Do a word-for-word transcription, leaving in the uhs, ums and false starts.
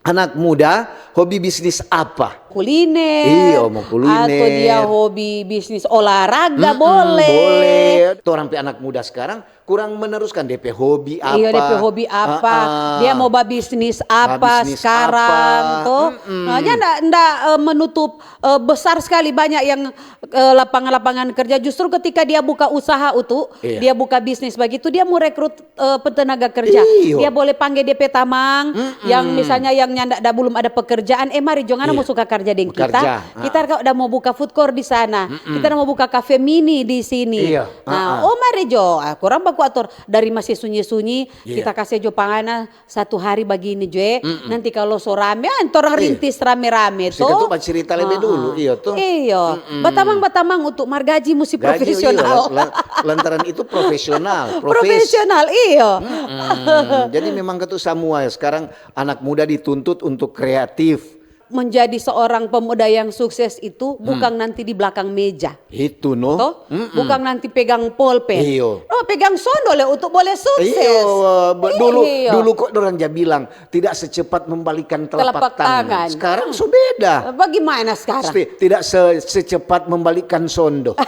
Anak muda hobi bisnis apa? Kuliner. Iyo, mau kuliner. Atau dia hobi bisnis olahraga, Mm-mm, boleh. Boleh. Torang pe anak muda sekarang kurang meneruskan depe hobi apa. Iya, depe hobi apa? Ah, ah. Dia mau babisnis apa Babisnis sekarang, apa? Toh? Mm-mm. Nah, dia ndak ndak eh, menutup eh, besar sekali, banyak yang eh, lapangan-lapangan kerja. Justru ketika dia buka usaha, Utu, Iya. dia buka bisnis begitu, dia mau rekrut eh, petenaga kerja. Iyo. Dia boleh panggil depe tamang, yang misalnya yang nyanda ada, belum ada pekerjaan, eh, mari jo, ngana Iya. mau suka kerja deng kita. Bekerja, Kita ah. Udah mau buka food court di sana. Kita mau buka cafe mini di sini. Iya, Nah, ah, ah. Oh, mari jo, ah, kurang baku ator dari masih sunyi-sunyi, Iya. kita kasih jo pangana satu hari bagini jo, eh. Nanti kalau so rame, ah, torang Iya. rintis rame-rame, Kita toh. tuh bacerita lebih Ah, dulu, ah. iya, toh. Iyo. Batamang-batamang untuk margaji musti Gaji, profesional. Iya, la- la- lantaran itu profesional, profes. Profesional, iyo. Mm-mm. Jadi memang ketu samua ya, sekarang anak muda dituntut untuk kreatif. Menjadi seorang pemuda yang sukses itu bukan nanti di belakang meja. Itu no. Toh? Bukan nanti pegang polpen. Iyo. Oh, pegang sondo le untuk boleh sukses. Iyo, be- dulu Iyo. dulu kok orang ja bilang tidak secepat membalikan telapak, Telapak tangan. Sekarang so beda. Bagaimana sekarang? Spe- Tidak se- secepat membalikan sondo.